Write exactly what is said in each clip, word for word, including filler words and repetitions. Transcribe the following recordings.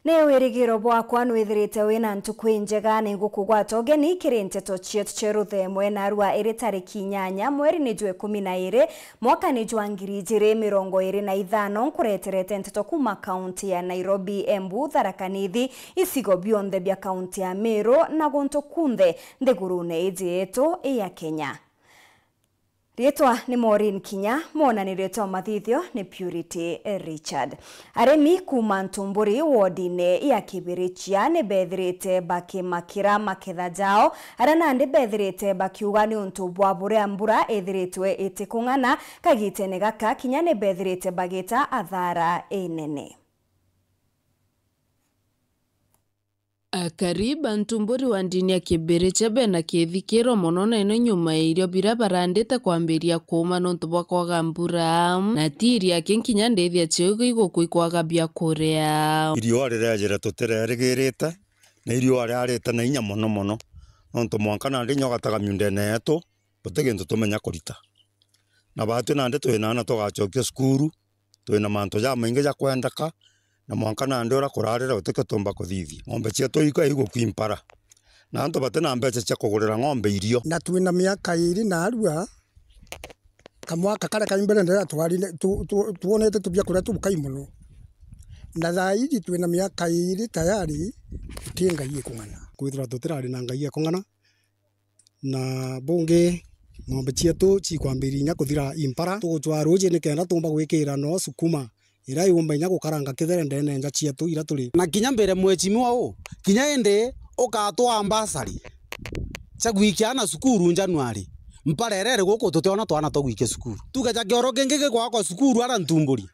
Ni wirigiro bwakwa nwithirite wina ntuku injega. Ni ngukugwata ugeni kiri nteto cietu cia ruthemwe. Narua iri tariki inyanya mweri ni jwa ikumi na iri, mwaka ni jwa ngiri ijiri mirongo iri na ithano, nkureterete nteto kuma kaunti ya Nairobi, Embu, Tharaka Nithi, icigo bionthe bia kaunti ya Meru na guntu kunthe nthigurune iji yetu ya Kenya. Riitwa ni Maureen Kinya, mwonani riitwa mathithio ni Purity Richard. Arimi kuuma Ntumburi wodine ya Kibirichia ni bethirite bakimakira maketha jao, aria nandi bethirite bakiuga niuntu bwa buria mbura ithiritwe itikung'ana kagitene gaka, kinya ni bethirite bagita athara inene. Akari ba Ntumburi wodine ya Kibirichia bena kithikiro mono nene nyuma ya irio biria barandite kwambiria kuuma nontu bwa kwaga mbura, na ti irio aki nkinya ndithia ciugo igukua ikwaga bia kuria. Iriua rirejire tutirerigirite, na iriua riarite na inya mono mono, nontu mwanka nandi inya ugataga miundene yetu, guti gintu tumenya kurita. Na batwi nandi twina aana tugacokia cukuru, twina mantu jamaingi ja kwendeka, na mwanka nandi uria kurarira gutikio tumba kuthithia. Ng'ombe cietu ika igukua impara, na antu batina mbeca cia kugurira ng'ombe irio. Na twina miaka iri narua, kamwaka karia kai mbere ndira twarine, tu-, tu-, twonete tubia kuria tubukai mono. Na thaa iji twina miaka iri tayari, tuti ngai ikung'ana. Kwithirwa tutirari na ngai ikung'ana, na bungi, ng'ombe cietu cikwambiria inya kuthira impara. Tugucwaa ruuji nikenda tuumba gwikira no sukuma iria iumba inya gukaranga kithere ndene nja cietu iria turi. Na kinya mbere mheshimiwa u, kinya indi ukatwaa mbasari cia gwikia aana cukuru January, mpara irere guku tutiona twana twa gwikia cukuru. Tugeja kioro kingi gigwakwa cukuru ara Ntumburi.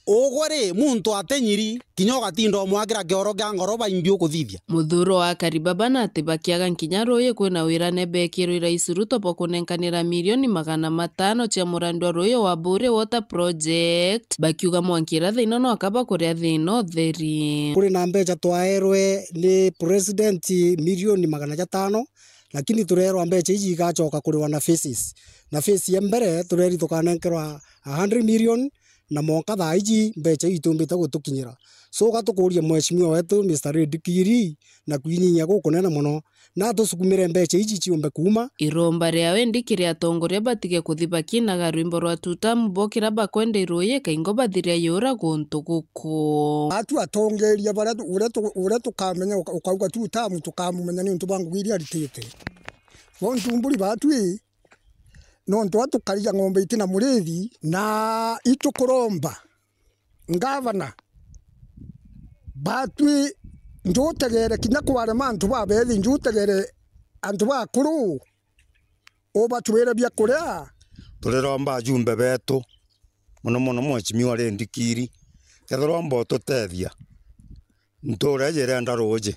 Ugwe ri, muntu atinyiri, kinya ugatinda umwakira kioro kia ngoroba imbi ukuthithia. Muthuro wa Karibaba na ati bakiaga nkinya ruuji kwina wirane bekirwe Rais Ruto bwa kunenkanira milioni magana matano cia murandi wa ruuji wa Buri Water Project, bakiuga mwanki ira thina no akaba kuria thina utheri. Kuri na mbeca twaerwe ni president milioni magana jatano, lakini turerwa mbeca iji igacoka kuriwa na phases. Na phase ya mbere tureri tukanenkerwa a hundred million, na mwanka thaa iji mbeca ii itumbite gutukinyira. So, gatukuria mheshimiwa wetu Mister Red Kiri, na kwinyinyia gukunene mono, na atusukumire mbeca iji ciumbe kuuma. Iromba riawe ndikiri atongoria batige kuthi bakinaga rwimbo rwa tutamu bokira bakwenda iruuji kaingo bathiria yura guntu guku. Atu atongeria baria tu-, uria tu-, uria tukamenya uka-, ukauga tutamu tukamumenya niuntu bwa ngugi iria aritite. Bo Ntumburi batwi, nontu atukarija ng'ombe itina murithi, na itukuromba ngavana, batwi njutegere kinya kwarema antu babethi, njutegere antu bakuru, ubatwire bia kuria. Turiromba ajumbe betu, mono mono mheshimiwa Red Kiri, kethirwa umba ututethia, ntuura iji irenda ruuji.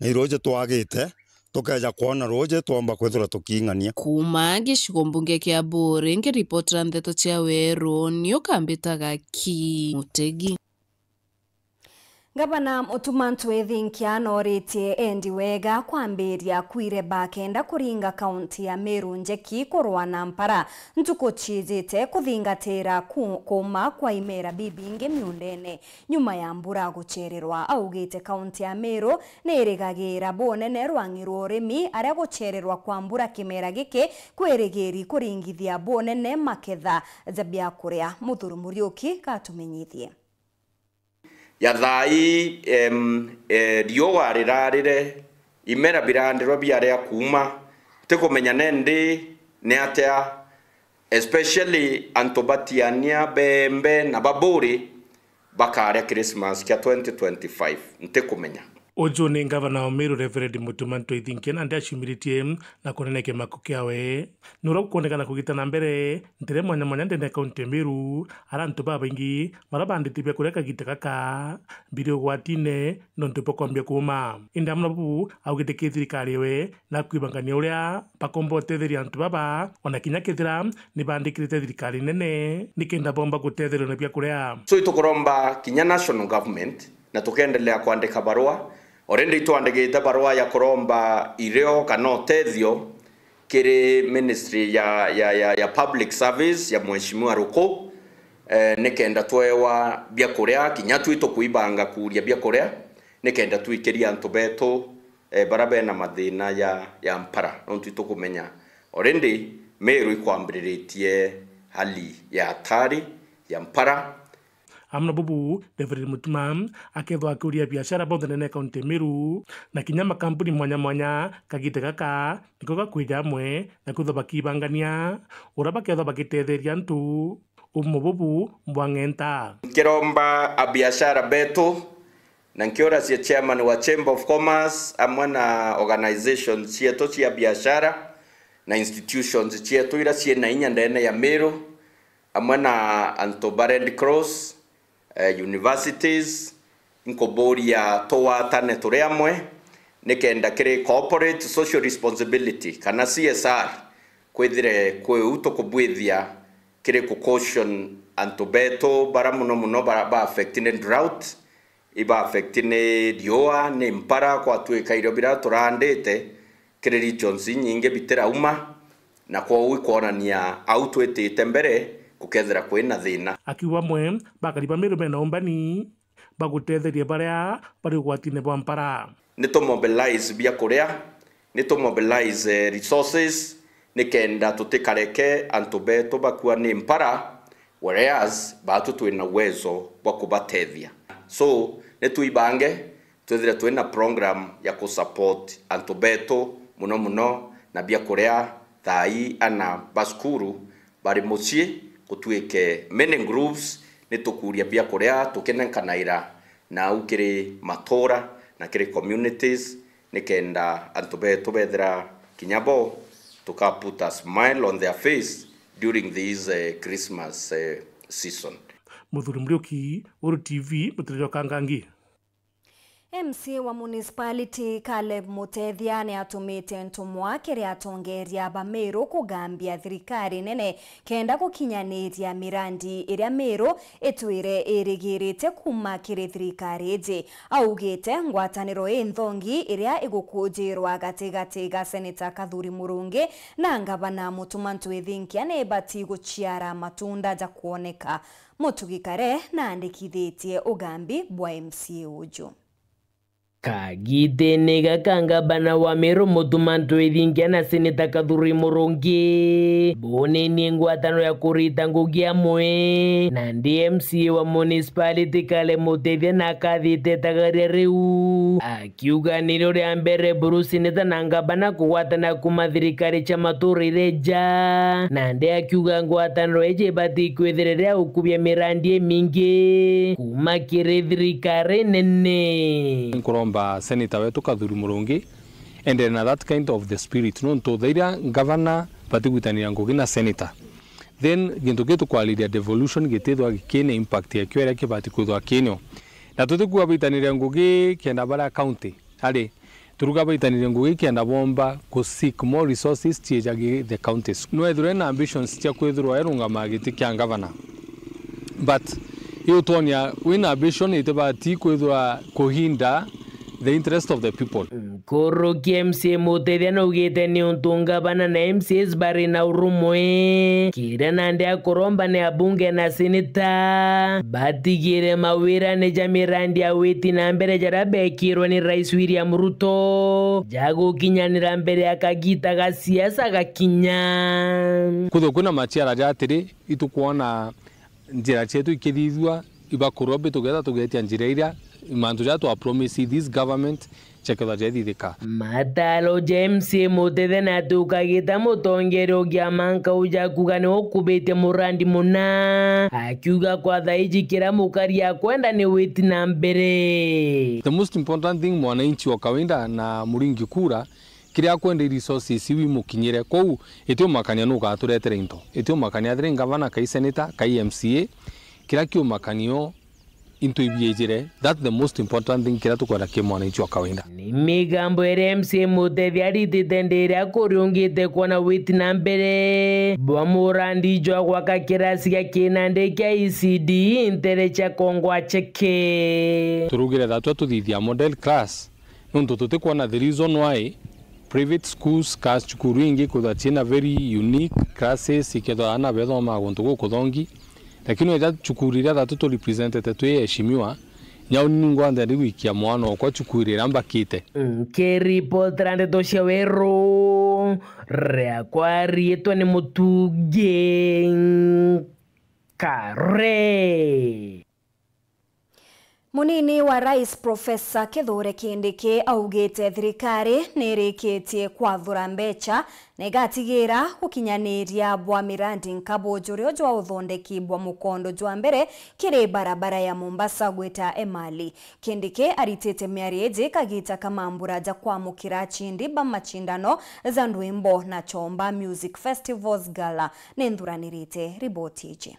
Na iruuji twagite, tukeja kwona ruuji, twomba kwithirwa tukiing'ania. Kuuma gicigo mbunge kia Buri, nkiripotera ndeto cia Weru, ni ukambitaga ki Mutegi. Ngavana Mutuma Ntwithinkia noritie endi wega kwambiria kwireba kenda kuringa kaunti ya Meru njeki kurwa na mpara ntuku ciijite kuthingatira ku-, kuuma kwa imera bibingi miundene. Nyuma ya mbura gucererwa, augite kaunti ya Meru ni irigagira bunene rwang'i rwa urimi, aria gucererwa kwa mbura kimera giki kwirigiri kuringithia bunene maketha ja biakuria. Muthuri Muriuki gatumenyithie. Ya thaa ii, em, eh, riua rirarire, imera birandirwa biaria kuuma, tikumenya nendi ni atia. Especially antu batiania bembe na baburi bakaria Christmas kia twenty twenty-five, ntikumenya. Uju ni ngavana wa Meru, Reverend Mutuma Ntwithinkia, nandi aciumiritie na kunene kimako kiawe. Ni uria gukwonekana kugita na mbere ntere mwanya mwanya ndene ya kaunti ya Meru, ara antu babaingi bara bandite biakuria kagita gaka biri ugwatine nontu bwa kwambia kuuma. Indi amwe na bubu augite ki thirikari iwe na kwibangania uria bakomba utetheria antu baba, ona kinya kethira ni bandikirite thirikari nene nikenda bomba gutetherio na biakuria. So itukuromba kinya national government na tukendelea kwandika barua. Already itwandikite barua ya kuromba irio kana utethio kiri ministry ya, ya, ya, ya public service ya Mheshimiwa Ruku, eh, nikenda twewa biakuria, kinya twi tukwibanga kuuria biakuria. nikenda twikiria antu betu, eh, bara bena mathina ya, ya mpara, nontu itukumenya already Meru ikwambiriritie hali ya hatari ya mpara. Amwe na bubu, David Mutuma akethwa akiuria biashara bonthe ndene ya kaunti ya Meru, na kinya makampuni mwanya mwanya, kagita gaka niko gakwija amwe na kwithwa bakibangania uria bakethwa bagitetheria antu umo bubu bwa ng'enta. Nkiromba abiashara betu, na nkiuracia chairman wa Chamber of Commerce, amwe na organizations cietu cia biashara na institutions cietu iria ciina inya ndene ya Meru, amwe na antu ba Red Cross, eh, universities, nkuburia tuwatane turi amwe, nikenda kiri corporate social responsibility, kana C S R, kwithire kwi u tukubwithia kiri ku caution antu betu bara muno muno bara ba affect ni drought, iba affect ni riua, ni mpara, kwatuika irio bira turandite kiri regions inyingi bitirauma, na kwou ikwonania au twitite mbere gukethira kwina thina. Akiuga amwe bakari ba Meru bena umbani bagutetheria baria bari ugwatine bwa mpara. Ni tu mobilize biakuria, ni tu mobilize, eh, resources, nikenda tutikareke antu betu bakua ni mpara, whereas batu twina uwezo bwa kubatethia. So, ni twibange, twithire twina program ya ku support antu betu, muno muno na biakuria, thaa ii ana ba cukuru bari mucii, gutuike many groups, ni tukuria biakuria tukinenkanaira nau kiri matura na kiri communities, nikenda antu betu bethira kinya bo tuka put a smile on their face during this, eh, Christmas, eh, season. Muthuri Muriuki, Uru T V, Mutiriro Kangangi. M C A wa municipality Caleb Mutethia ni atumite ntumwa kiri atongeria ba Meru kugambia thirikari nene kenda gukinyaniria mirandi iria Meru itwire irigirite kuuma kiri thirikari iji. Augite ngwataniro inthongi iria igukujirwa gatigati ga Seneta Kathuri Murungi na ngavana Mutuma Ntwithinkia ni ibati guciara matunda ja kwoneka. Mutugi Kare naandikithitie ugambi bwa M C A uju. Kagitene gaka ngabana wa Meru Mutuma Ntwithinkia na Seneta Kathuri Murungi bonenie ngwataniro ya kurita ngugi amwe, nandi M C A wa municipality Kale Mutethia na akathite itagaria riu, akiuga nirio ria mbere buru seneta na ngabana kugwatana kuma thirikari cia matura iria ija, nandi akiuga ngwataniro iji ibati kwithira iria ukubia mirandi imingi kuma kiri thirikari nene. Nkuromba seneta wetu Kathuri Murungi endere na that kind of the spirit, nontu thairia ngavana batigwitanira ngugi na seneta, then gintu kiu tukwariria devolution gitithwa kina impact yakio iria kibati kwithwa kinio. Na tutikuga baitanire ngugi kenda baria county ari, turuga baitanire ngugi kenda bomba ku seek more resources ciejagi the counties. Nwethirwe na ambitions cia kwithirwa erungamaa giti kia ngavana, but iu twonia wina ambition itibati kwithirwa kuhinda the interest of the people. Nkuruki M C A Mutethia naugite niuntu ngavana na M C As bari na urumwe, kiria nandi akuromba ni abunge na seneta batigire mawirane ja mirandi ya witi na mbere jaria bekirwe ni Rais William Ruto ja gukinyanira mbere ya kagita ga siasa gakinya. Kwithirwa kwina maciara ja atiri, itukwona njira cietu ikithithua, ibakurwa bi tugetha tugetia njira iria mantu jaria twa promise this government jakethwa jaithithika. Mataro ja M C A Mutethia na ati ukagita mutongeria ugia mankau ja kuga ni ukubitie murandi muna, akiuga kwa thaiji kiria mukari akwenda ni witi na mbere. The most important thing mwananchi wa kawaida na muringi kura kiria akwenda i resources iu imukinyire. Kwou itiumakania nugaturetera into, itiumakania athire ngavana kai seneta kai M C A, kiria kiumakanio into ibiejire. That's the most important thing kiria tukwenda ki mwananchi wa kawaida. Ni migambo iria M C A Mutethia aritite ndi iria kuriungite kwona witi na mbere bwa murandi jwa gwaka kirasi gia kinandi kia E C D ntere cia Kongwa Cheke. Turugire thatwa tuthithia model class. Nontu tutikwona the reason why private schools ka cukuru ingi kwithwa ciina very unique classes, ikethwa aana bethomaa guntu gukuthongi, lakini weja cukuru iria thatu tu represented twi eheshimiwa, Nyau ni ngwanja ndigwikia mwana okwa cukuru iria mbakite. Nkiripotera ndeto cia weru, riakwa riitwa ni Mutugi Kare. Munini wa Rais Professor Kithure Kindiki augite thirikari nirikitie kwathura mbecha na igatigira gukinyaniria bwa mirandi nkabu jurio jwa uthondeki bwa mukondo jwa mbere kiri barabara ya Mombasa gwita Emali. Kindiki aritite miario iji kagita ka mambura ja kwamukira acindi ba machindano ja ndwimbo na Chomba Music Festivals Gala. Ninthuranirite riboti iji.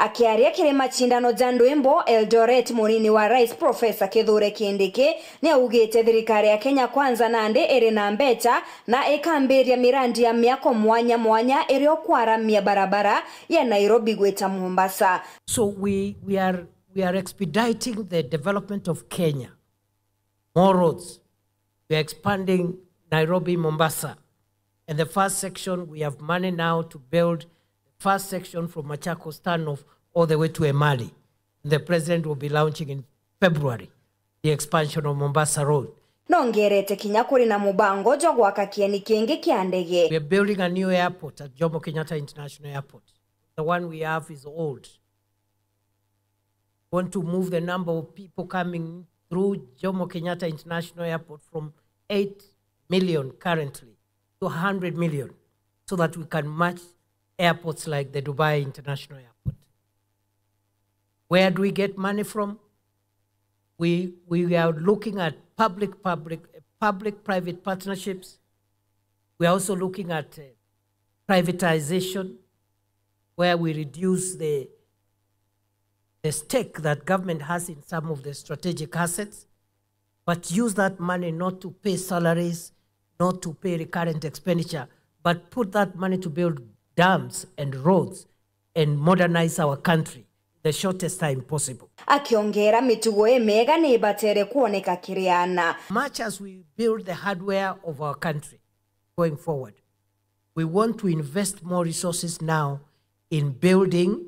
Akiaria kiri machindano ja ndwimbo Eldoret, munini wa Rais Professor Kithure Kindiki ni augite thirikari ya Kenya Kwanza nandi iri na mbecha na ikambiria mirandi ya miako mwanya mwanya irio kwaramia barabara ya Nairobi gwita Mombasa. So we, we are, we are expediting the development of Kenya. More roads. We are expanding Nairobi, Mombasa. And the first section, we have money now to build the first section from Machakos turnoff all the way to Emali. The president will be launching in February the expansion of Mombasa Road. Nongerete kinya kuri na mubango jwa gwaka kieni kingi kia ndege. We are building a new airport at Jomo Kenyatta International Airport. The one we have is old. Want to move the number of people coming through Jomo Kenyatta International Airport from eight million currently to a hundred million so that we can match airports like the Dubai International Airport. Where do we get money from? We, we are looking at public, public, public-private partnerships. We are also looking at, uh, privatization, where we reduce the, the stake that government has in some of the strategic assets, but use that money not to pay salaries, not to pay recurrent expenditure, but put that money to build dams and roads and modernize our country the shortest time possible. Akiongera, mitugo imiega ni ibatere kuoneka kiri ana. Much as we build the hardware of our country going forward, we want to invest more resources now in building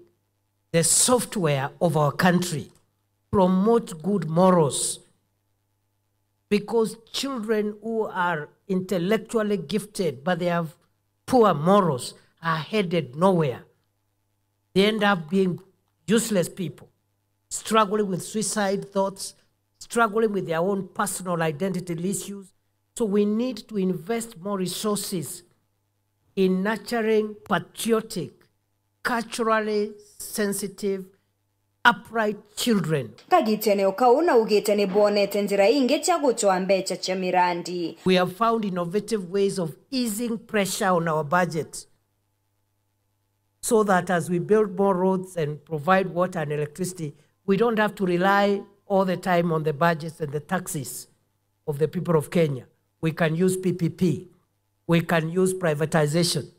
the software of our country, promote good morals, because children who are intellectually gifted but they have poor morals are headed nowhere. They end up being useless people, struggling with suicide thoughts, struggling with their own personal identity issues. So we need to invest more resources in nurturing patriotic, culturally sensitive, upright children. Kagitene o kau naugite ni bonete njira ingi cia gucwa mbecha cia mirandi. We have found innovative ways of easing pressure on our budget so that as we build more roads and provide water and electricity, we don't have to rely all the time on the budgets and the taxes of the people of Kenya. We can use P P P. We can use privatization.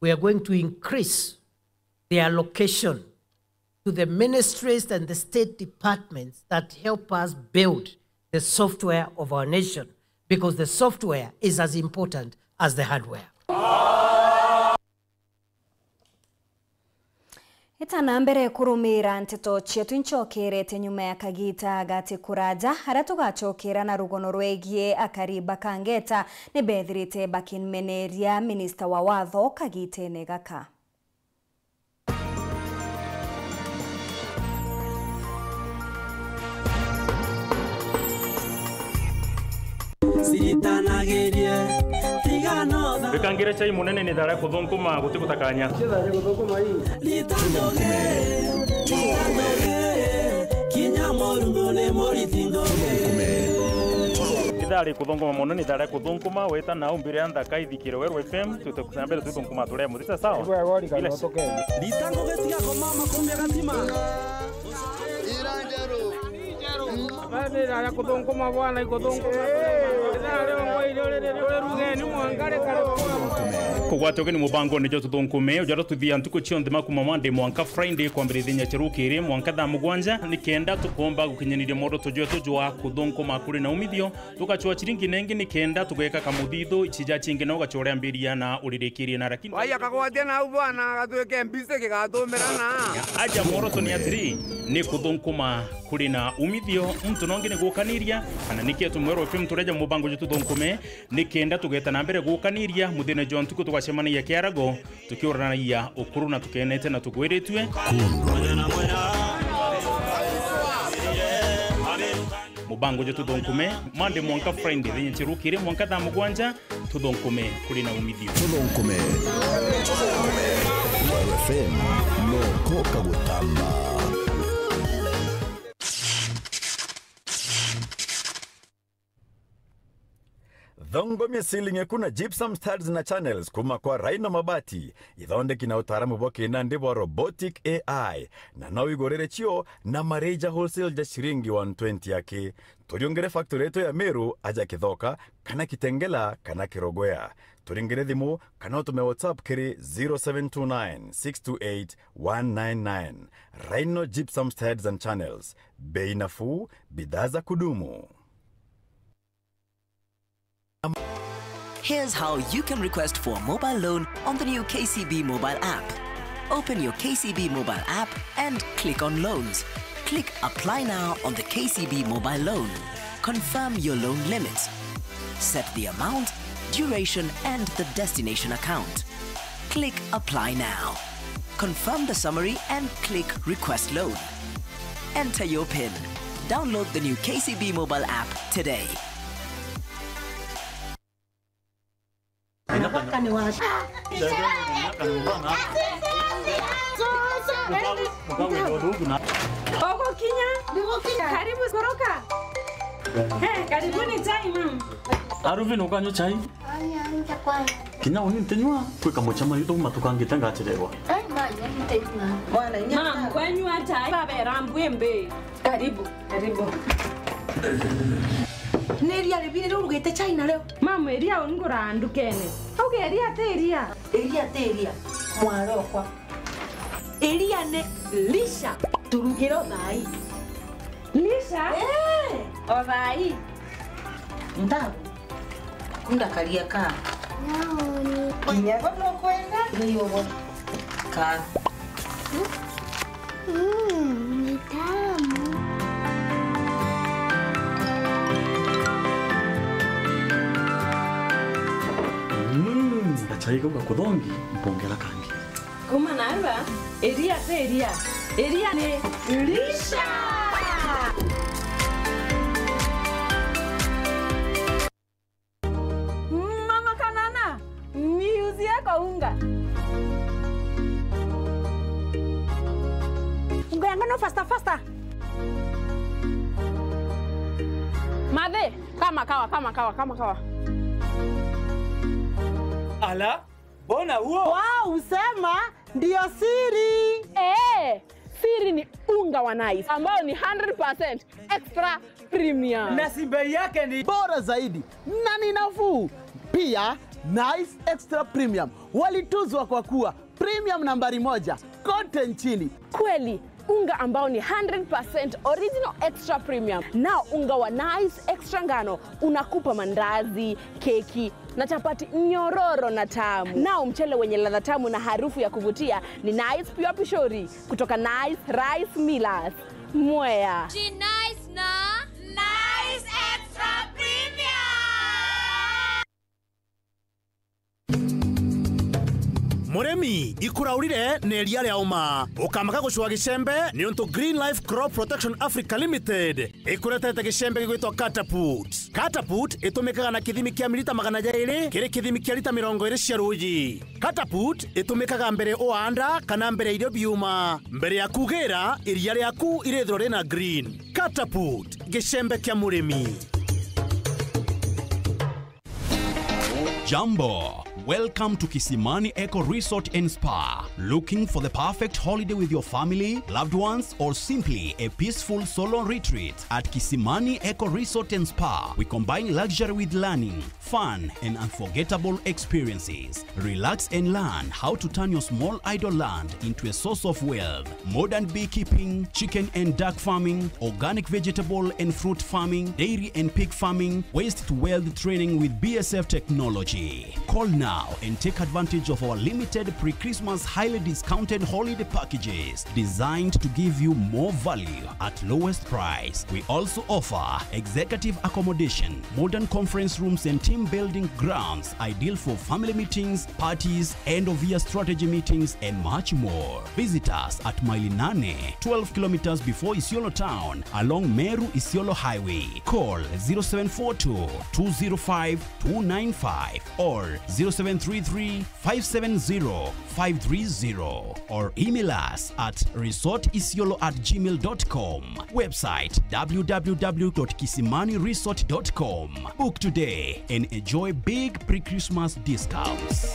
We are going to increase the allocation to the ministries and the state departments that help us build the software of our nation, because the software is as important as the hardware. Itana mbere kurumira nteto cietu, incokerete nyuma ya kagita gati kuraja, aria tugacokera na rugono rwegie akari ba Kangeta ni bethirite bakimeneria minista wa watho kagitene gaka. Ciritanagirie, tiga no tha- Wikangire chai munene ni thara kuthunguma guti gutakanya. Rita ndoge, rita ndoge, kinya murungu ni muriti ndoge. Ithari kuthunguma muno ni thara kuthunguma, weta na umbire ya nthaka ithikire Weru F M, tute kusambere tuthunguma turia muthisa sawa. Igwe gori kana Bila utuke. Rita ngugi tiga kumama kumbe gatima. Ira njeru. Baba, ithara kuthunguma bwana, ikuthunguma. Ithara rio ngwa irio riri ruri rugeni mwangare kare. Kugwata ugeni mubangone jwa Tuthunkume, ujaria tuthia ntuku cionthe ma kuma Monday mwanka Friday, kwambiria ithenya cia rukiri mwanka thaa mugwanja, ni kenda tukomba gukinyaniria mworoto jwetu jwa kuthunkuma kuri na umithio, tugacua ciringi nengi ni kenda tugeka kamuthithu, ici ja cingi na ugacoria mbiria na uririkirie na lakini. Wai akagwatia nau bwana, agatwike mbise gigatumira na. Aja mworoto ni atiri, ni kuthunkuma kuri na umithio, muntu nongi ni gukaniria, kana niki etu Mweru F M tureja mubango jwa Tuthunkume, ni kenda tugeta na mbere gukaniria muthenya jwa ntuku tugacemanagia kiarago, tukiuranagia ukuru na tukenete na tugwiritue. Kundwa wendo. Mubango jwa Tuthunkume, Monday mwanka Friday, thenya cia rukiri mwanka thaa mugwanja, tuthunkume kuri na umithio. Tuthunkume. Mweru F M, noko kagutamba. Thongomia ceiling eku na gypsum studs na channels kuma kwa Rhino Mabati, ithondeki na utaaramu bwa kinandi bwa robotic A I, na no wigurire cio na mareja wholesale ja ciringi one twenty aki. Turiungire factory yetu ya Meru aja Kithoka, kana Kitengela, kana Kirogwea. Turingire thimu, kana utume WhatsApp kiri zero seven two nine six two eight one nine nine. Rhino Gypsum Studs and Channels. Bei nafuu, bidhaa za kudumu. Here's how you can request for a mobile loan on the new K C B mobile app. Open your K C B mobile app and click on Loans. Click Apply Now on the K C B mobile loan. Confirm your loan limit. Set the amount, duration, and the destination account. Click Apply Now. Confirm the summary and click Request Loan. Enter your pin. Download the new K C B mobile app today. Mwaka ni wa Ugukinya. Karibu kuroka. Eh, karibuni chai, mam. Aruvin, ukanywa chai? Kinya uni ntinywa, kwika mucemani tuuma tukangite ngachererwa. Ai, ma, nyua ntinywa. Mwana, nyua. Mam, kwanyua chai. Babera mbwimbi. Karibu, karibu. Ni iria ribiri riu urugite chai nario? Mam, iria ungura ndukene. Auge iria ti iria. Iria ti iria, mwarokwa. Iria ni lisha. Turugire o thaai. Lisha? Eh. O thaai. Ndagu. Kunda karia ka. Naoni. Kinya bo nukwenda? Ni ubo. Ka. Mm, ni tamu. Mm, gachai kau gakuthongi, mpongera kangi. Kuma narua, iria ti iria. Iria ni lisha. Mama Kanana, niuzie kaunga. Unga ya ngano faster, faster. Mathe, kama kawa, kama kawa, kama kawa. Ala, bona huo? Wow, usema ndio siri. Eh, siri ni unga wa Nice ambao ni hundred percent extra premium. Na si bei yake ni bora zaidi na ni nafuu. Pia, Nice Extra Premium walituzwa kwa kuwa premium nambari moja kote nchini. Kweli, unga ambao ni hundred percent original extra premium. Nao unga wa Nice Extra Ngano unakupa mandazi, keki na chapati nyororo na tamu. Nao mchele wenye ladha tamu na harufu ya kuvutia ni Nice Pure Pishori kutoka Nice Rice Millers, Mwea. Ji Nice na Nice Extra Premium. Murimi, ikuraurire na iria ria uma. Ukamaka gucua gicembe, niuntu Green Life Crop Protection Africa Limited ikuretete gicembe gigwitwa Catapult. Catapult itumikaga na kithimi kia milita magana jairi kiri kithimi kia lita mirongo iri cia ruuji. Catapult itumikaga mbere uaanda kana mbere ya irio biuma. Mbere ya kugira, iria riaku irithirwa rina green. Catapult, gicembe kia murimi. Jambo! Welcome to Kisimani Eco Resort and Spa. Looking for the perfect holiday with your family, loved ones, or simply a peaceful solo retreat? At Kisimani Eco Resort and Spa, we combine luxury with learning, fun, and unforgettable experiences. Relax and learn how to turn your small idle land into a source of wealth. Modern beekeeping, chicken and duck farming, organic vegetable and fruit farming, dairy and pig farming, waste to wealth training with B S F technology. Call now and take advantage of our limited pre-Christmas highly discounted holiday packages designed to give you more value at lowest price. We also offer executive accommodation, modern conference rooms and team building grounds ideal for family meetings, parties, end of year strategy meetings, and much more. Visit us at Maili Nane, twelve kilometers before Isiolo town, along Meru Isiolo Highway. Call zero seven four two, two zero five, two nine five or zero seven three three, five seven zero, five three zero, or email us at resort isiolo at gmail dot com. Website w w w dot kisimani resort dot com. Book today and enjoy big pre-Christmas discounts.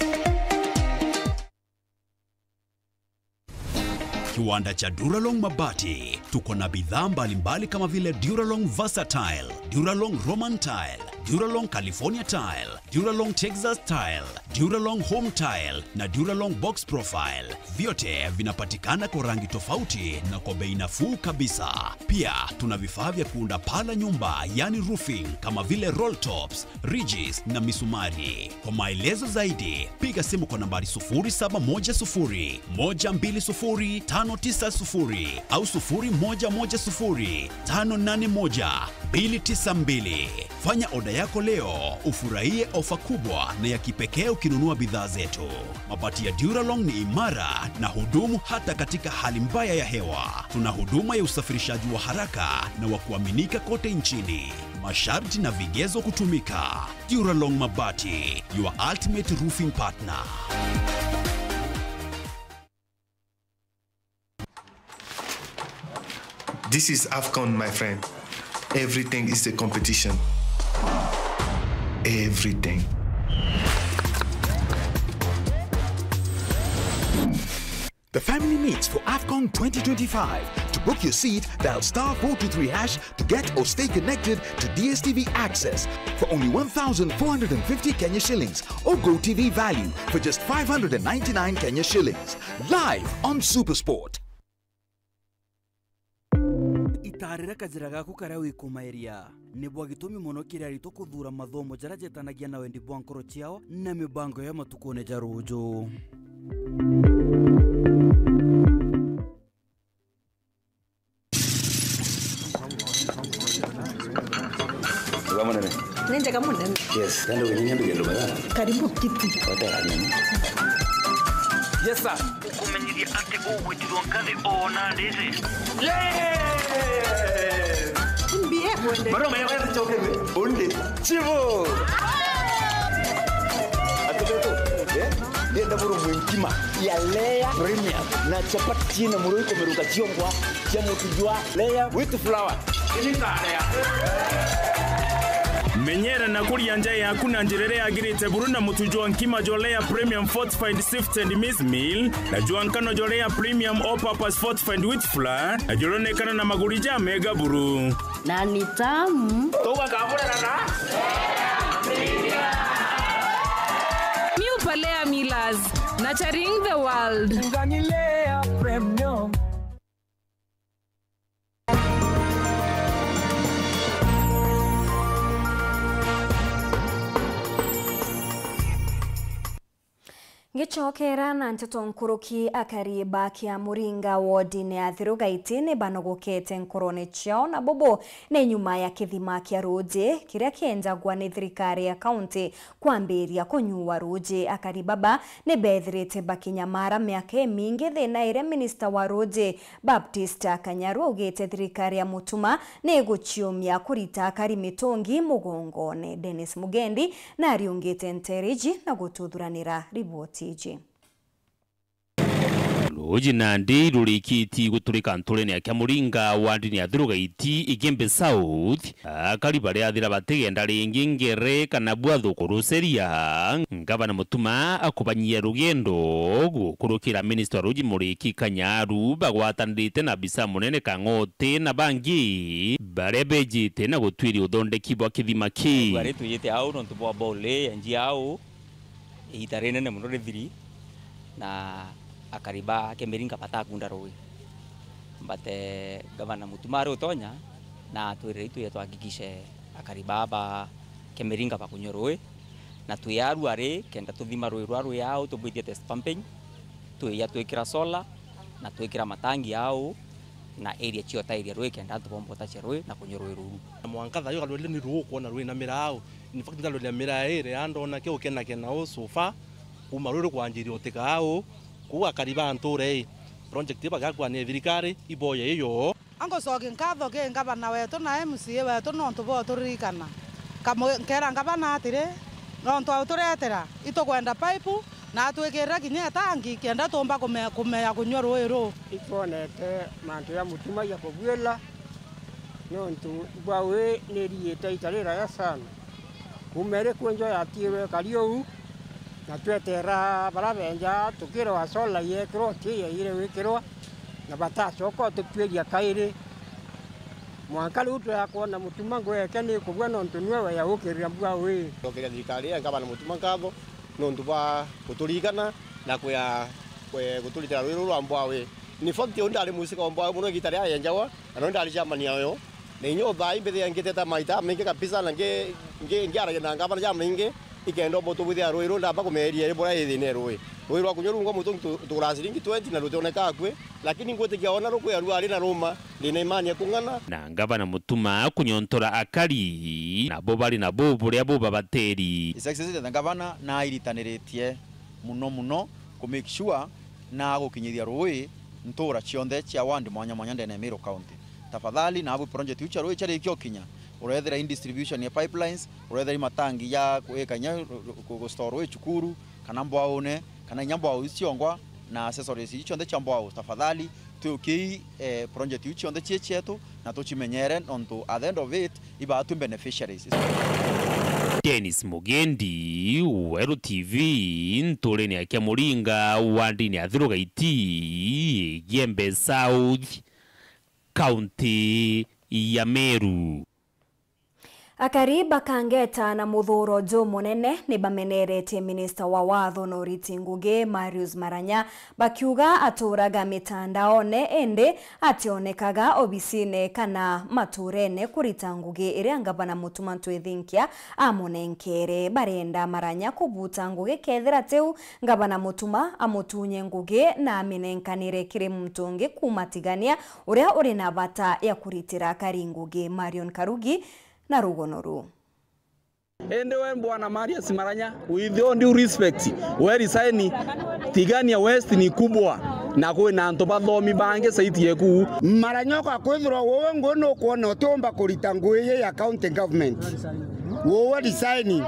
Kiwanda cha Duralong Mabati. Tuko na bidhaa mbalimbali kama vile Duralong Versatile, Duralong Roman Tile, Duralong California Tile, Duralong Texas Tile, Duralong Home Tile na Duralong Box Profile. Vyote vinapatikana kwa rangi tofauti na kwa bei nafuu kabisa. Pia tuna vifaa vya kuunda paa la nyumba, yani roofing, kama vile roll tops, ridges na misumari. Kwa maelezo zaidi, piga simu kwa nambari sufuri saba moja sufuri, moja mbili sufuri, tano tisa sufuri au sufuri moja moja sufuri, tano nane moja, mbili tisa mbili. Fanya oda yako leo, ufurahie ofa kubwa na ya kipekee ukinunua bidhaa zetu. Mabati ya Duralong ni imara na hudumu hata katika hali mbaya ya hewa. Tuna huduma ya usafirishaji wa haraka na wa kuaminika kote nchini. Masharti na vigezo kutumika. Duralong Mabati, your ultimate roofing partner. This is AFCON, my friend. Everything is a competition. Everything. The family meets for AFCON twenty twenty-five. To book your seat, dial star four two three hash to get or stay connected to D S T V access for only one thousand four hundred and fifty Kenya shillings or Go T V value for just five hundred and ninety-nine Kenya shillings. Live on Supersport. Itaarira kajira gaku karia wikumairia. Ni bwa gitumi mono kiri aritwa kuthuura mathomo jaria jetanagia na wendi bwa nkoro ciao na mibango ya matukune ja ruuju. Wega munene. Ni njega munene. Yes, kandi uginyia nduge nduma ya. Karibu kiti. Wata ya nini? Yes, sir. Gukumenyithia ati ugwitirwa nkathi o na ndiri. Yes! Mbie wende. Maroma ya wende chokere. Onde. Chivo. Atubeto. Eh? Ndienda buru mwinkima ya layer premium na chapati china muroi kumeruka chiongwa. Cia mutu jwa layer with flour. Menyera na kuria nja yaku na njira iria yagirite buru na mutu jwa nkima jwa layer premium fortified sifted maize meal na jwa nkano jwa layer premium all purpose fortified wheat flour na juronekana na maguri ja mega buru. Na ni tamu. Tuga kamurera na Miupa Layer Millers, nurturing the world. Ngani layer premium. Ngicokera na nteto nkuruki, akari ba Kiamuringa wodine ya Thirugaiti ni banogokete nkorone ciao, na bubu ni nyuma ya kithima kia ruuji kiria kienjagwa ni thirikari ya kaunti kwambiria kunyua ruuji. Akari baba ni bethirite bakinyamara miaka imingi, thina iria minista wa ruuji Baptist Kanyaru augite thirikari ya Mutuma ni iguciumia kurita akari mitungi mugongone. Dennis Mugendi nariungite nteere iji na gututhuranira riboti iji. Ruuji nandi rurikiti guturika nturene ya Kiamuringa wandini ya Thurugaiti, Igembe South, akari bariathira batigenda ringi ngere kana bwathu kuruceria. Ngavana Mutuma akubanyia rugendo gukurukira minista wa ruuji Muriki Kanyaru bagwatanirite na abisa munene Kang'oti na bangi baria bejite na gutwiria uthondeki bwa kithima ki. Bwari twijite au nontu bwa bole ya njia au. Iita rinene mono rithiri, na akari ba Kemiringa batakunda ruui. But, eh, Gavana Mutuma ari utonya, na atwirire itwije twahakikishe akari baa ba Kemiringa bakunyua ruui, na twi aru ari kenda tuthima ruui rwa rwi au tubwitie test pumping, twija twikira solar, na twikira matangi au, na area cio ta area rui kenda antu bomba utacia rui na kunyua rui ruru. Na mwanka thayo karwele ni ruu kwona rui na mirau. In fact, ndarwele mirau iri ya ndona ke ukenakena u so far, kuma rui rukwanjiria utika au, kuu akari ba ntura ii. Project ii bagakua ni thirikari, iboye iyo. Angucokia nkatho ki ngavana wetu na M C A wetu nontu bwa uturirikana. Kamu-, nkera ngavana atiri, nontu auturetera, itukwenda pipe, na atwikirira kinya itangi, kenda tuumba kume-, kumenya kunyua ruui ruu. Itwonete mantu ja Mutuma ja kubuila, nontu bwa wi ni riita ita riraya sana. Kuuma iri kwenjwa yatiirwe ikari uu, na tweteera baria benja, tukirwa solar yekirwa, ti yaire gwikirwa, na batacoka ututuiria kairi. Mwanka riu twakwona Mutuma ngui yake ni ikubua, nontu niwe weya gukirira mbua wi. Ndokeria thirikari ya ngavana Mutuma nkatho nontu bwa guturirikana na kuya, kwe-, guturitira rui ruu rwa mbua wi. In fact, uu ndari musika wa mbua wi mono igita ria yenjagwa, na nontu ndari chairman yayo. Na inya uthaa imbithia ngiteta maita maingi kabisa, na ngi-, ngi-, ngiaragia na ngavana jamaingi, ikenda umba utubwithia rui ruu ndamba kumeeria iri buria ithina rui. Rui rwa kunyua ruu ngwa mutu ntu-, tugura ciringi twenty na rutioneka akui, lakini ngwitikia ona rukwia ruari na ruma, ndina imani ya kung'ana. Na ngavana Mutuma kunyontora akari, nabo bari nabo buria bubabateri. His Excellency the Governor nairitaniritie muno muno ku make sure na gukinyithia rui ntura cionthe cia ward mwanya mwanya ndene ya Meru County. Tafadhali, naabu project iu cia rui ciarikia ukinya, urethira i distribution ya pipelines, urethira i matangi ja gwika inya ru-, ru-, ku-, gustore rui cukuru, kana mbwaune, kana inya mbwau iu ciongwa, na accessories iu cionthe cia mbwau. Tafadhali, twiukii, eh, project iu cionthe cii cietu, na tucimenyere, nontu at the end of it, ibaatwi beneficiaries. Dennis Mugendi, Weru T V, nturene ya Kiamuringa, wandini ya Thurugaiti, Igembe South, kaunti ya Meru. Akari ba Kangeta na Muthuro jumunene ni bameneretie minista wa watho na uriti ngugi Marius Maranya, bakiuga aturaga mitandaone indi ationekaga obisine kana maturene kurita ngugi iria ngavana Mutuma Ntwithinkia amunenkere. Barenda Maranya kubuta ngugi kethira tiu ngavana Mutuma amutunye ngugi na aminenkanire kiri muntu ungi kuuma Tigania uria uri na bata ya kuritira akari ngugi. Marion Karugi na rugono ruu. Indi we Bwana Marius Maranya, with all due respect, we resign. Tigania West ni kubwa na kwina antu bathomi bangi saiti yeku. Maranya ugakwithirwa wowe ngui nukwona utiumba kurita ngui ii ya county government. Wowe resign.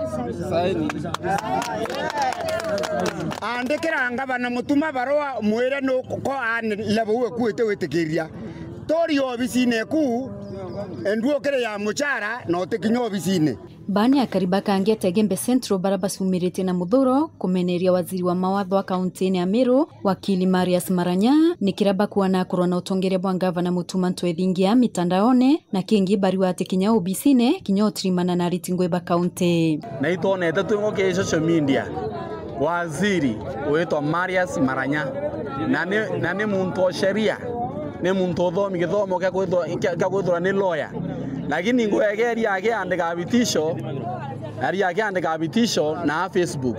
Andikira ngavana Mutuma barua, mwire nuko an level uwe kuite witikiria. Turi obisine eku, endu ukiri ya muchara na utikinya obisine. Baa ni akari ba Kangeta Igembe Central bara bacumiritie na Muthuro kumeneria waziri wa mawatho a kaunti-ini ya Meru, wakili Marius Maranya, ni kiria bakuana kurwa na utongeria bwa ngavana Mutuma Ntwethingia mitandaone, na kingi bariwa ati kinya obisine, kinya utirimana na ariti ngui ba kaunti. Na itwonete twi ngo ki social media, waziri witwa Marius Maranya, na ni, na ni muntu o sheria, ni muntu uthomi githomo kia kwithwa-, kia, kia kwithirwa ni lawyer. Lakini ngwege aria akiandika bitisho, aria akiandika bitisho na Facebook,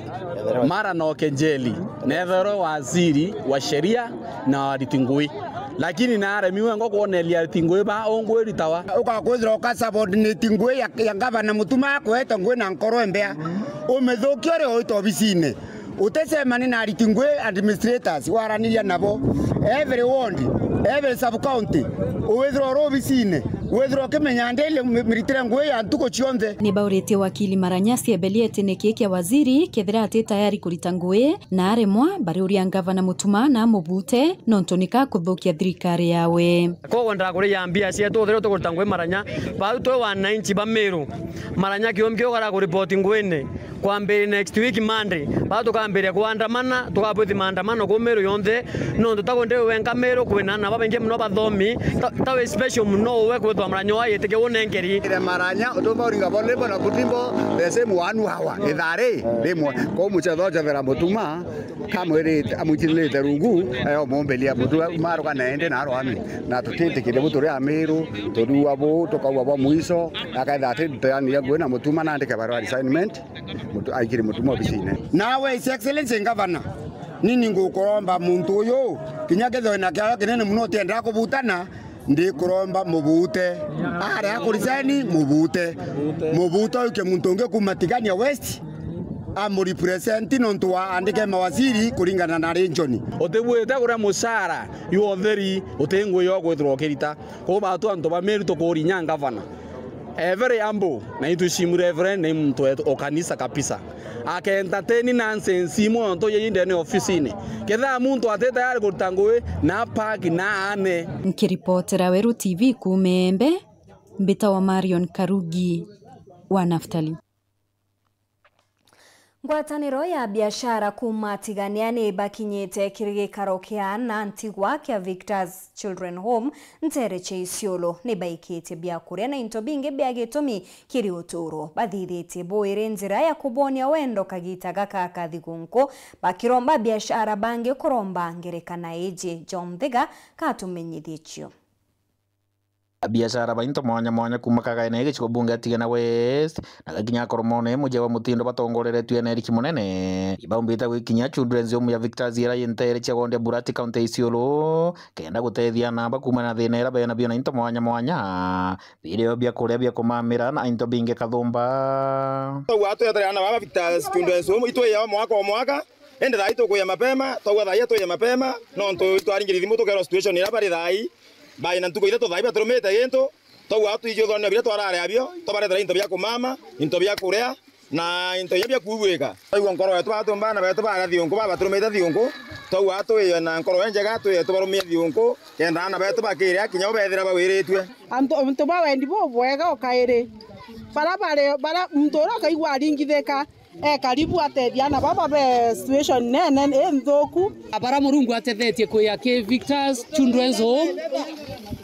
mara no kenjeli, netherwe waziri wa sheria na ariti ngui. Lakini naremiwe ngo kwoneria ariti ngui ba ungwiritawa. Ukakwithira ukasubordinate ngui ya, ya ngavana Mutuma akwete ngui na nkoro mbea. Umithukia uri oita obisine. Utecemani na ariti ngui administrators, waraniria nabo. Every ward, every sub county, uwithirwa uri obisine, Withirwa ukimenya ndili mi-, miritire ngui ya ntuku cionthe. Ni bauritie wakili Maranya ciembelie ati niki kia waziri kethira ati tayari kurita ngui, na aremwa bariuria ngavana Mutuma na amubute nontu nika kuthukia thirikari yawe. Koguo ndakuriya mbia cietu, uthire tukurita ngui Maranya. Bau twi wananchi ba Meru. Maranya kiumbi ugara kuripoti nguine. Kwambiria next week Monday, baa tukambiria kuandamana, tukabwithi maandamano kuu Meru yonthe, nontu ta kundi wenka Meru kwina ana babaingi muno bathomi, ta, ta wi special muno uwe kwithwa Maranya wa yitike unenkeri. Ire Maranya, utumba uringa bo limbo na kutimbo, the same one hour, ithaa ri rimwe. Kou mucetho ucethera Mutuma, kamwirite, amwitirite rungu, ayo mumbiria Mutuma, maruga na indi na arwami. Na tutitikiria bu turi Amiru, turiua bu, tukauga bwa mwiso, akaitha ati tayani ya ngui na Mutuma na andike barua resignment. Mutu-, aikire Mutuma obisine. Nawe His Excellency Governor, nini ngukuromba muntu uyu, kinya kethirwa na kiao kinene muno utiendaa kubutana, ndikuromba mubute. Aria akurisaini, mubute. Mubute uke muntu ungi kuma Tigania West, amurepresent nontu wa andike mawaziri kuringana na region. Utibuite kuria mucara jwa utheri, uti ngui yo kwithirwa ukirita. Kou batu antu ba Meru tukurinya ngavana. Eh, very humble, na itwicimu Reverend, ni muntu wetu o kanisa kabisa. Ake entertain nonsense imwe onto yei ndene ofisini. Ketha muntu ati tayari kurita ngui, na park na ane. Nkiripotera Weru T V kuuma Embe, mbitawa Marion Karugi wa Naftali. Ngwataniro ya biashara kuuma Tigania ni bakinyite kiri gikaro kia ana ntigwa kia Victor's Children Home ntere cia Isiolo. Ni baikitie biakuria na into bingi bia gitumi kiri uturo. Bathithitie buiri njira ya kubonia wendo kagita gaka ka thigunku, bakiromba biashara bangi kuromba ngerekana iji. John Thiga katumenyithie cio. Abiashara ba into mwanya mwanya kuuma Kagaene gicigo bunge ya Tigania West na gakinya Koromone muji wa Mutindo batongoreretue na Eric Munene, ibaumbite gwikinyia Children's Home ya Victor's ira yi ntere cia Gondia Burati, kaunti ya Isiolo, kenda gutethia ana bakuumana na thina ira bena bio na into mwanya mwanya, birio bia kuria, bia kumamira na into bingi kathumba. Twauga twetere ana baba Victor's Children's Home itwiyao mwaka o mwaka, indi thaa ii tukuya mapema, twauga thaa ii tuye mapema, nontu itwaringiri thimu tukerwa situation ira bari thaa ii. Baina ntuku ithatu thaa ii batirumite gintu, twauga twiji uthonio biria twarari abio, twabaretera into bia kumama, into bia kuria, na into inya bia kubuika. Twaigua nkoro yetu, batumba ana betu baria thiunku, baba baturumite thiunku, twauga twiye na nkoro injega, twiye tubarumie thiunku, kenda ana betu bakiria kinya ubethira bawiritue. Antu, antu ba wendi bubwega o kairi, bara bari, bara muntu uria ukaigua aringithika, e karibu atethia ana baba be situation nene inthuku. Bara Murungu atethetie kuya ki Victor's Children's Home,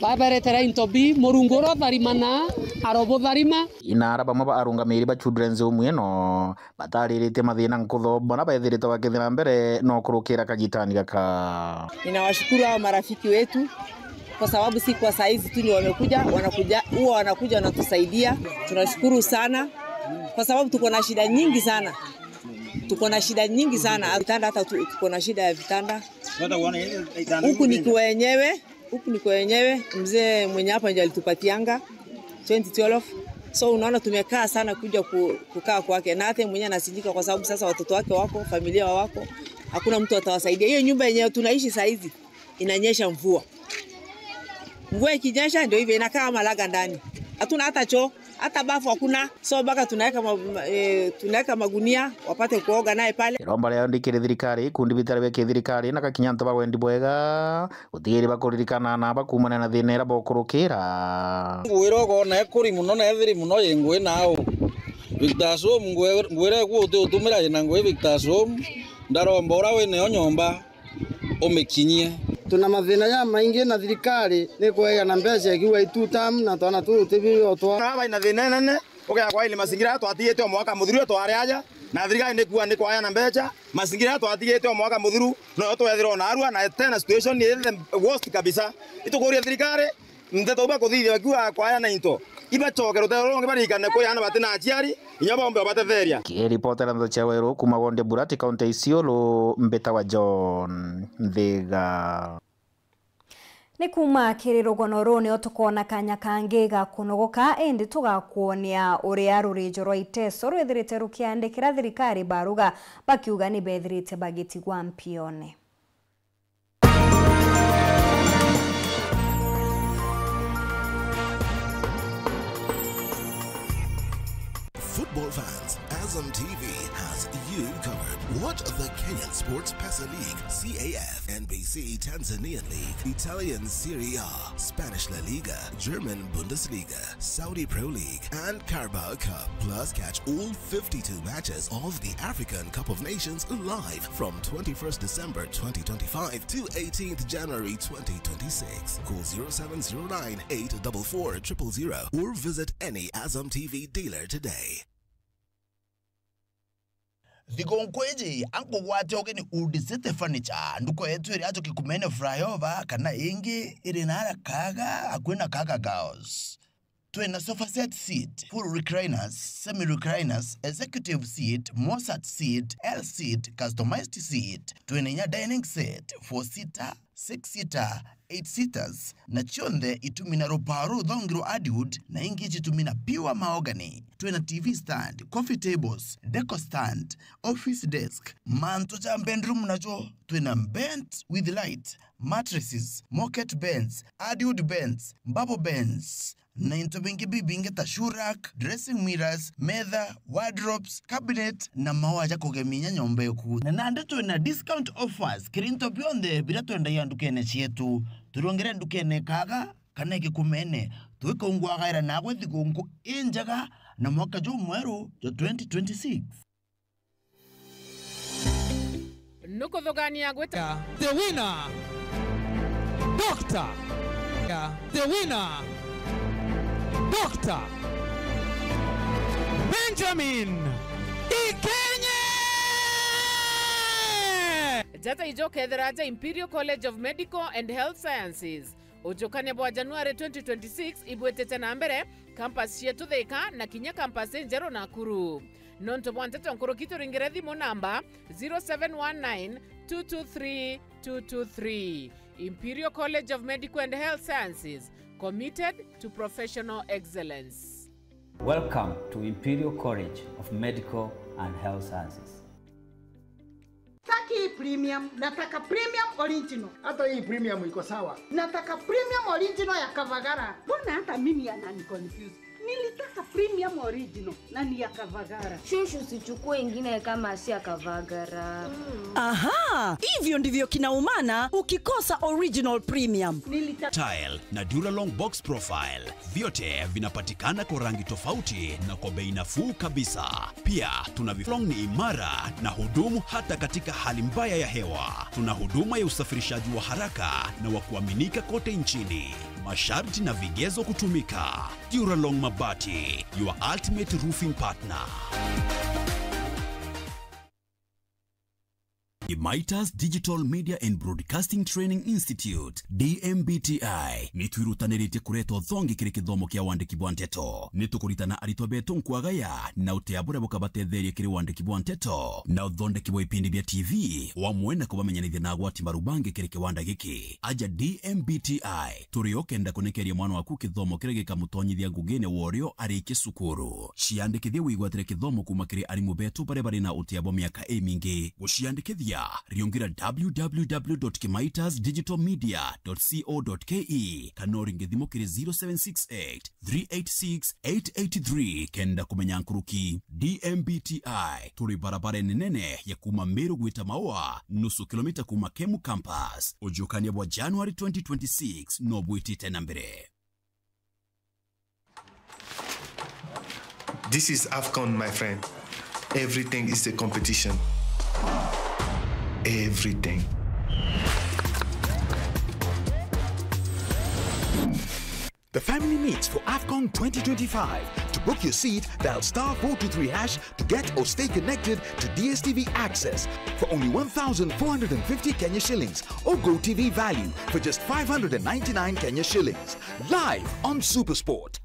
baberetera into bi, Murungu uria utharimana, arobutharima. Ina ara bamwe ba arungamiri ba Children's Home ino batariritie mathina nkutho, bona bethiritwe bakithira mbere no kurukira kagitani gaka. Ninawashukuru hao marafiki wetu kwa sababu si kwa saa hizi tu ndio wamekuja, wanakuja, huwa wanakuja wanatusaidia. Tunashukuru sana kwa sababu tuko na shida nyingi sana. Tuko na shida nyingi sana. Vitanda hata tu-, tuko na shida ya vitanda. Huku ni kwa wenyewe, huku ni kwa wenyewe. Mzee mwenye hapa ndio alitupatianga twenty twelve. So unaona tumekaa sana kuja ku-, kukaa kwake. Na hata yeye mwenyewe anasijika kwa sababu sasa watoto wake wako, familia wako. Hakuna mtu atawasaidia. Hiyo nyumba yenye tunaishi saa hizi inanyesha mvua. Mvua ikinyesha ndio hivyo inakaa kama laga ndani. Hatuna hata choo, hata bafu hakuna. So mpaka tunaweka ma-, ma-, eh, tunaweka magunia wapate kuoga naye pale. Iromba riao ndikiri thirikari, ikundi bitari bia kithirikari na gakinya antu ba wendi bwega, gutigiri bakuririkana na bakuumana na thina ira bokurukira. Ngwira ukoona ikuri muno na ithiri muno yi ngui nau. Victor's Home ngwi-, ngwira iku uti utumira ina ngui Victor's Home, ndaromba uria winayo nyomba umikinyie. Tuna mathina jamaingi na thirikari ni kweja na mbeca ikiuga i two term na twana tuu tutibiotwa. Na baina thina inene, ukea kwa ile mazingira twatigite o mwaka muthiru twari aja, na thirikari ni kuuga ni kwaya na mbeca, mazingira twatigite o mwaka muthiru, no twethirwa narua, na tena situation ni the worst kabisa. Itukuria thirikari, nteto bakuthithia bakiuga kwaya na into, ibacoke rutero rungi barikane kuri ana batina aciari, inya baumbe babatetheria. Kiripotera Ndeto cia Weru kuuma Gondia Burati, kaunti ya Isiolo, mbitawa John Nthiga. Ni kuuma kiri rugono ruu nio tukoona kanya kangi ga kunogoka, indi tugakuonia uria rurijo rwa Iteso rwithirite rukiandikira thirikari baruga, bakiuga ni bethirite bagitigwa mpione. Football fans, Azam T V has you covered. Watch the Kenyan Sports Pesa League, C A F, N B C Tanzanian League, Italian Serie A, Spanish La Liga, German Bundesliga, Saudi Pro League, and Carabao Cup. Plus, catch all fifty-two matches of the African Cup of Nations live from twenty-first December twenty twenty-five to eighteenth January twenty twenty-six. Call zero seven zero nine, eight four four, triple zero or visit any Azam T V dealer today. Thigûnkû îîjî ankûgwate ûgeni Old City Furniture, nduka yeetû îrîa ajû Kîkumene flyover, kana îngî îrî naara Kaga, akuî na Kaga Girls. Twîna sofa set seat, full recliners, semi recliners, executive seat, Mozart seat, L seat, customized seat. Twîna inya dining set, four seater, six seater, eight seaters, na cionthe itumi na rûpao rûthongi rwa hardwood, na ingî citumi na pure mahogany. Twîna T V stand, coffee tables, deco stand, office desk, mantû ja bedroom najo. Twîna bed with light, mattresses, moquette beds, hardwood beds, bubble beds, na into bingi bibingi ta shoe rack, dressing mirrors, metha, wardrobes, cabinet, na maua ja kugemia inya nyomba eku. Na nandi twina discount offers kiri into bionthe biria twendagia ndukene cietu. Turongere ndukene Kaga kana Kikumene, twikaungwagaira nagwe thigunku injega na mwaka jumweru jwa twenty twenty-six. Nukuthugania gwita. The winner, Doctor. The winner, Doctor Benjamin Ikenye. Njata ijo kethira ja Imperial College of Medical and Health Sciences. Ujukania bwa January twenty twenty-six ibwitite na mbere, campus cietu Thika na kinya campus injeru Nakuru. Nontu bwa nteto nkuruki, turingire thimu namba zero seven one nine two two three two two three. Imperial College of Medical and Health Sciences, committed to professional excellence. Welcome to Imperial College of Medical and Health Sciences. Taki hii premium, nataka premium original. Hata hii premium iko sawa. Nataka premium original ya Kavagara. Mbona hata mimi anani confuse? Nilitaka premium original na ni ya Kavagara. Shushu, usichukue ingine kama si ya Kavagara. Aha, hivyo ndivyo kinaumana ukikosa original premium. Nilitaka Tile na Duralong box profile. Vyote vinapatikana kwa rangi tofauti na kwa bei nafuu kabisa. Pia tuna vifaa ni imara na hudumu hata katika hali mbaya ya hewa. Tuna huduma ya usafirishaji wa haraka na wa kuaminika kote nchini. Masharti na vigezo kutumika. Duralong Mabati, your ultimate roofing partner. Imaitas Digital Media and Broadcasting Training Institute, D M B T I, ni twirutaniritie kureta uthongi kiri kithomo kia wandiki bwa nteto. Ni tukuritana aritwa betu nkwagaya na utia buria bukabatetheria kiri wandiki bwa nteto na uthondeki bwa ipindi bia T V, wamwe na kubamenyanithia na agwati maru bangi kiri kiwanda giki. Aja D M B T I, turi o kenda kunikeria mwana waku kithomo kiria gikamutonyithia ngugine wa urio arikie cukuru. Ciandikithie wigwatire kithomo kuuma kiri arimu betu baria bari na utia bwa miaka imingi. Guciandikithia, riungira w w w dot kimaitas digital media dot co dot k e kana uringe thimu kiri zero seven six eight, three eight six, eight eight three kenda kumenya nkuruki. D M B T I, turi barabarene nene ya kuuma Meru gwita Maua, nusu kilomita kuuma Kemu campus. Ujukania bwa January twenty twenty-six no bwitite na mbere. This is AFCON, my friend. Everything is a competition. Everything. The family meets for AFCON twenty twenty-five. To book your seat, dial star four two three hash to get or stay connected to D S T V access for only one thousand four hundred and fifty Kenya shillings or GoTV value for just five hundred and ninety-nine Kenya shillings. Live on SuperSport.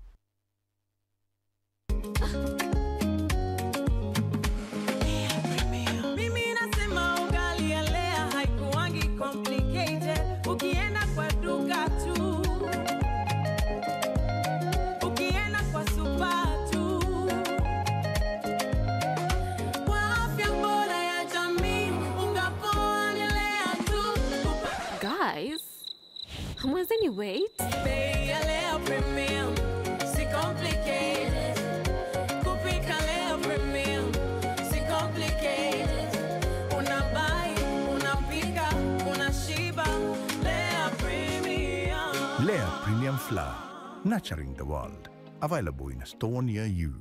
Mimi nasema ugali ya Lea haikuwangi complicated. Ukienda kwa duka tu, ukienda kwa supa tu, kwa afya bora ya jamii, unga poa ni Lea tu. Guys, hamwezeni wait. Bei ya Lea Premium, si complicated. Kupika Lea Lea Premium Flour, nurturing the world. Available in a store near you.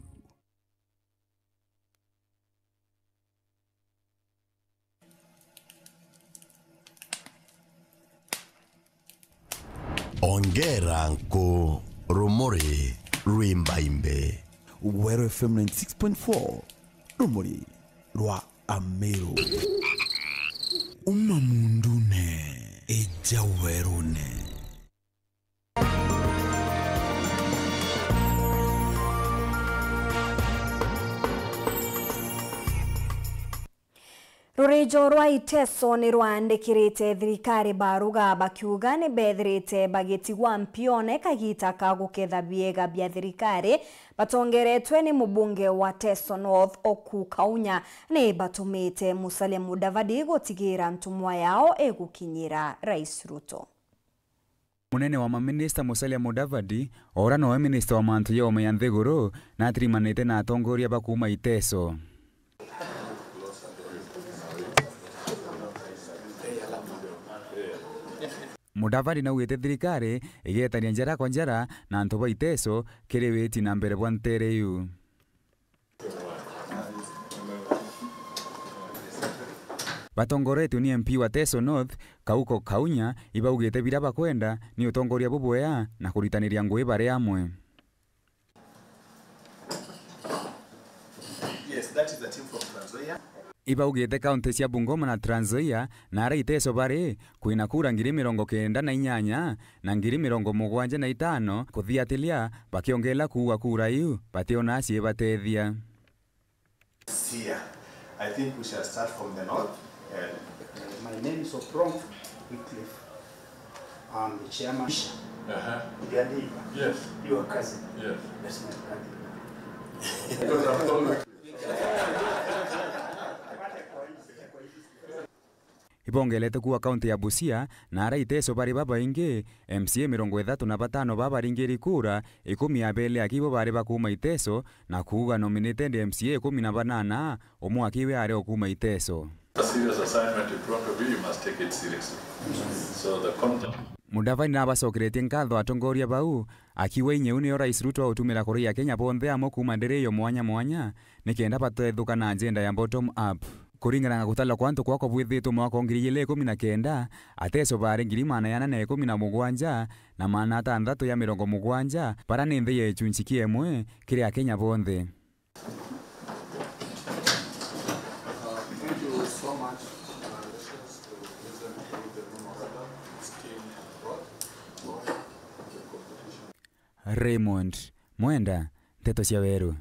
Ongera nku rumuri rwimbaimbe. Weru F M ninety six point four, rumuri rwa Ameru. Uma mundune, ija werune. Rurijo rwa Iteso ni rwandikirite thirikari baruga bakiuga ni bethirite bagitigwa mpione kagita ka guketha biega bia thirikari batongeretwe ni mubunge wa Teso North Oku Kaunya ni batumite Musalia Mudavadi gutigira ntumwa yao igukinyira Rais Ruto. Munene wa maminista Musalia Mudavadi, o ura nowe minista wa mantu ja ume ya nthiguru, natirimanite na atongoria ba kuuma Iteso. Mudavadi naugite thirikari igetania njara kwa njara na antu ba Iteso kiri witi na mbere bwa ntere iu. Batongoretue ni M P wa Teso North, Kauko Kaunya, ibaugite bira bakwenda ni utongoria bubwea na kuritaniria ngui bari amwe. Yes, that is the team from Trans Nzoia. Ibaugite kaunti cia Bungoma na Trans Nzoia na aria Iteso bari, kwina kura ngiri mirongo kenda na inyanya na ngiri mirongo mugwanja na itano kuthiatiria, bakiongeela kuuga kura iu bationa ciibatethia. Sia. I think we shall start from the north. And my name is Oprong Wycliffe. I'm the chairman. Uh-huh. Your neighbor. Yes. Your cousin. Yes. That's my brother. Because I'm always Ibongelete kuuga kaunti ya Busia, na aria Iteso bari babaingi, M C A mirongo ithatu na batano babaringiri kura, ikumi na beli aki bo bari ba kuuma Iteso, na kuuga nominated M C A ikumi na banana, umwe aki we ari o kuuma Iteso. A serious assignment in front of you, you must take it seriously. So the content Mudavadi nabacokeretie nkatho atongoria bau, akiuga inya iu niyo Rais Ruto autumira kuria Kenya bonthe amwe kuuma ndiriyo mwanya mwanya, nikenda batethuka na agenda ya bottom up. Kuringana na gutalwa kwa antu kwakwa bwithitwe mwaka wa ngiri igiri na ikumi na kenda, Ateso bari ngiri maana yana na ikumi na mugwanja na maana atantatu ya mirongo mugwanja, bara ni nthi ya gicunci kia imwe kiri Akenya bonthe. Raymond Mwenda, Nteto cia Weru.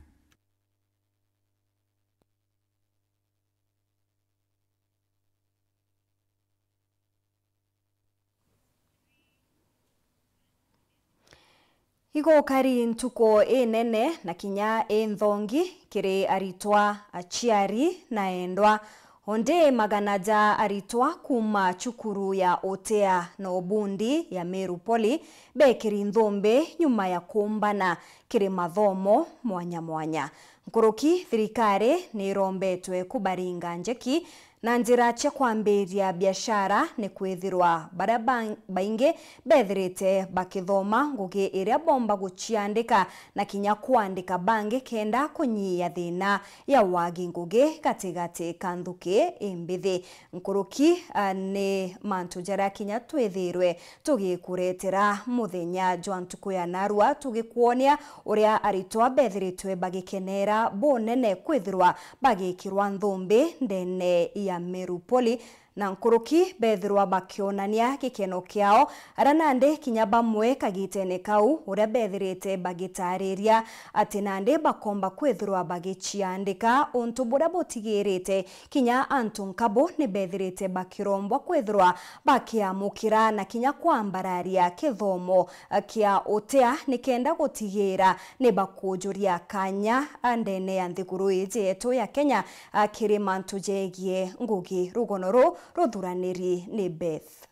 Igukari ntuku inene na kinya inthongi kiri aritwa, aciari na endwa. Undi magana ja aritwa kuuma cukuru ya Utea na Ubundi ya Meru Poly bekiri nthumbi nyuma ya kuumbana kiri mathomo mwanya mwanya. Nkuruki, thirikari nirombetwe kubaringa njeki na njira cia kwambiria biashara, ni kwithirwa baria ba-, baingi bethirite bakithoma ngugi iria bomba guciandika na kinya kwandika bangi kenda kunyia thina ya wagi ngugi gatigati ka nthuki imbithi. Nkuruki, a, ni mantu jaria kinya twithirwe tugikuretera muthenya jwa ntuku ya narua, tugikwonia uria aritwa bethiritwe bagikenera bunene kwithirwa bagikirwa nthumbi ndene ya Meru Poly, na nkuruki bethirwa bakionania gikeno kiao, aria nandi kinya bamwe kagitene kau uria bethirite bagitariria ati nandi bakomba kwithirwa bagiciandika, untu buria butigirite kinya antu nkabu ni bethirite bakirombwa kwithirwa bakiamukira na kinya kwambararia kithomo kia Utea, nikenda gutigira ni bakujuria kanya ndene ya nthiguru iji yetu ya Kenya, a, kiri mantu jegie ngugi. Rugono ruu ruthuraniri ni Beth.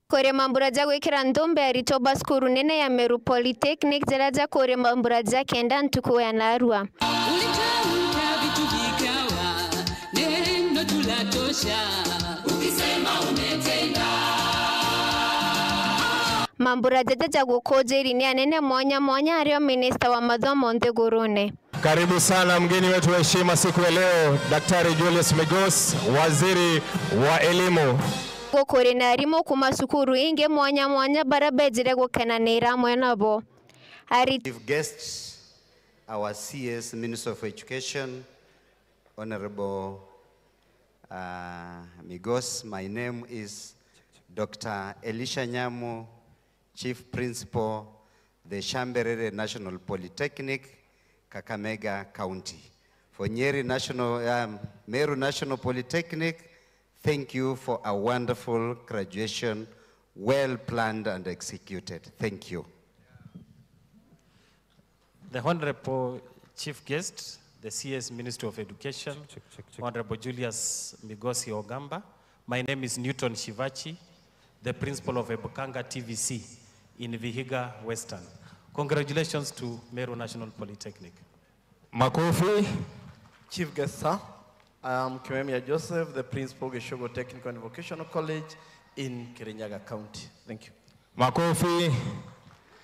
Kuri mambura ja gwikira nthumbi aritwa ba cukuru nene ya Meru Polytechnic, jaria jakuria mambura ja kenda ntuku ya narua. Ulitamka vitu vikawa, neno tu la tosha. Ukisema umetenda. Mambura jaja ja gukujiri ni anene mwanya mwanya ario minista wa mathomo nthigurune. Karibu sana mgeni wetu wa heshima siku ya leo, Daktari Julius Migos, waziri wa elimu. Gukuri na arimu kuma cukuru ingi mwanya mwanya bara bejire gukenanira amwe nabo. Ari Chief guests, our C S, Minister of Education, Honorable, uh, Migos. My name is Doctor Elisha Nyamu, Chief Principal, the Shamberere National Polytechnic, Kakamega County. For Nyeri National, um, Meru National Polytechnic, thank you for a wonderful graduation, well planned and executed. Thank you. The Honorable Chief Guest, the C S Ministry of Education, Honorable Julius Migosi Ogamba. My name is Newton Shivachi, the principal of Ebukanga T V C in Vihiga Western. Congratulations to Meru National Polytechnic. Makofi. Chief guest, sir. I am Kimemia Joseph, the principal, Gishogo Technical and Vocational College in Kirinyaga County. Thank you. Makofi.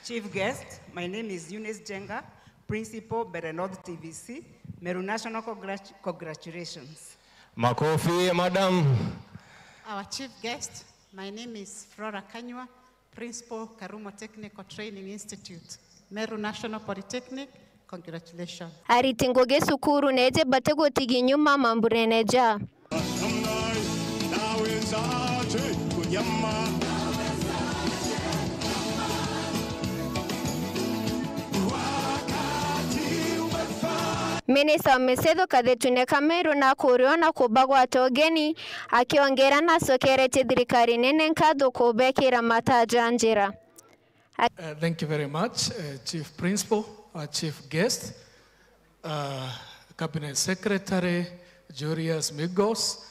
Chief guest, my name is Eunice Jenga, principal, Mbeere North T V C, Meru National, congrat-, congratulations. Makofi, madam. Our chief guest, my name is Flora Kanywa, principal, Karumo Technical Training Institute, Meru National Polytechnic. Congratulations. Ariti ngugi cukuru neje bati gutigi nyuma mamburene ja. Minista wa micetho Kathetune Kameru na kurio na kubagwata ugeni, akiongera na acokeretie thirikari nene nkatho kubekira mataja njira. Uh, thank you very much, uh, Chief Principal, our Chief Guest, uh, Cabinet Secretary Julius Migos,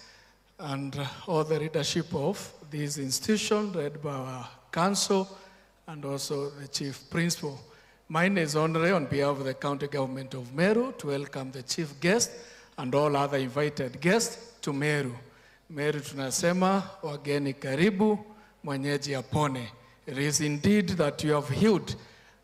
and, uh, all the leadership of this institution, led by our council and also the Chief Principal. Mine is only on behalf of the County Government of Meru to welcome the Chief Guest and all other invited guests to Meru. Meru tunasema, wageni karibu, mwenyeji apone. It is indeed that you have healed,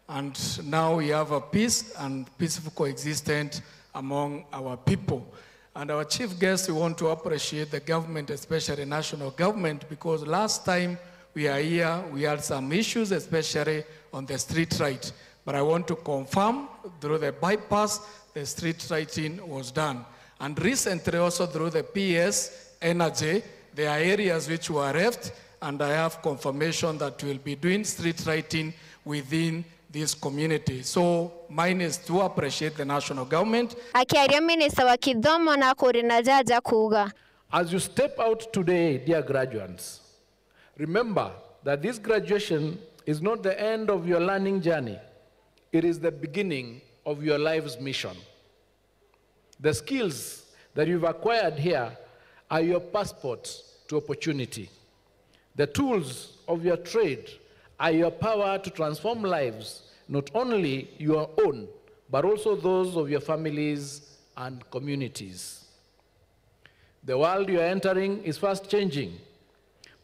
and now we have a peace and peaceful coexistence among our people. And our chief guest, we want to appreciate the government, especially national government, because last time we are here, we had some issues, especially on the street right. But I want to confirm, through the bypass, the street lighting was done. And recently also through the P S Energy, there are areas which were left, and I have confirmation that we'll be doing street lighting within this community. So mine is to appreciate the national government. Akiaria minista wa kithomo na kuri na jaja kuuga. As you step out today, dear graduates, remember that this graduation is not the end of your learning journey. It is the beginning of your life's mission. The skills that you've acquired here are your passport to opportunity. The tools of your trade are your power to transform lives, not only your own, but also those of your families and communities. The world you are entering is fast changing,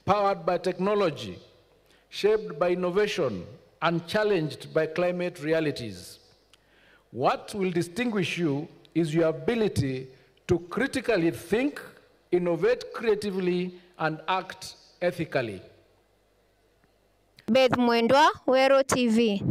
powered by technology, shaped by innovation, and challenged by climate realities. What will distinguish you is your ability to critically think, innovate creatively, and act ethically. Beth Mwendwa, Weru T V.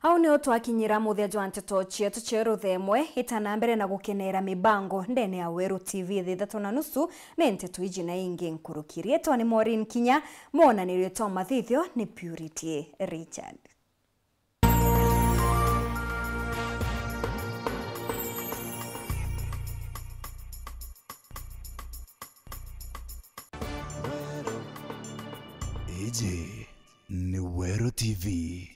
Au nio twakinyira muthia jwa nteto cietu cia rutha imwe. Ita na mbere na gukeneera mibango ndene ya Weru T V thaa ithatu na nusu, ni nteto iji na ingi nkuruki. Riitwa ni Maureen Kinya, mwonanirio twa mathithio ni Purity Richard. Iji ni Weru T V.